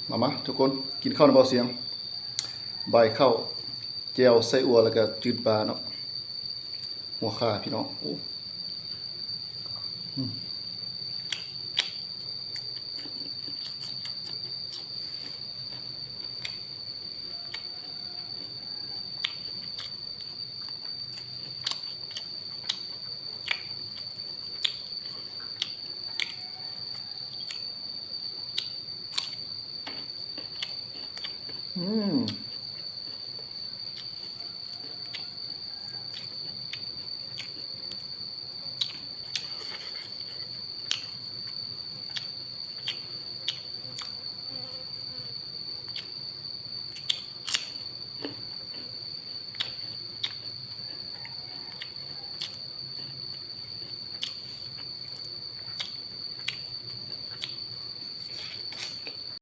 ມາ ມາ ທຸກຄົນ ກິນເຂົ້ານຳເບົາສຽງ ບ່າຍເຂົ້າ ແຈ່ວໃສ່ອົ່ວ ແລ້ວກະຈືນປາເນາະ ຫົວຂ່າພີ່ນ້ອງ ໂອ້ ອືມ. ອືມ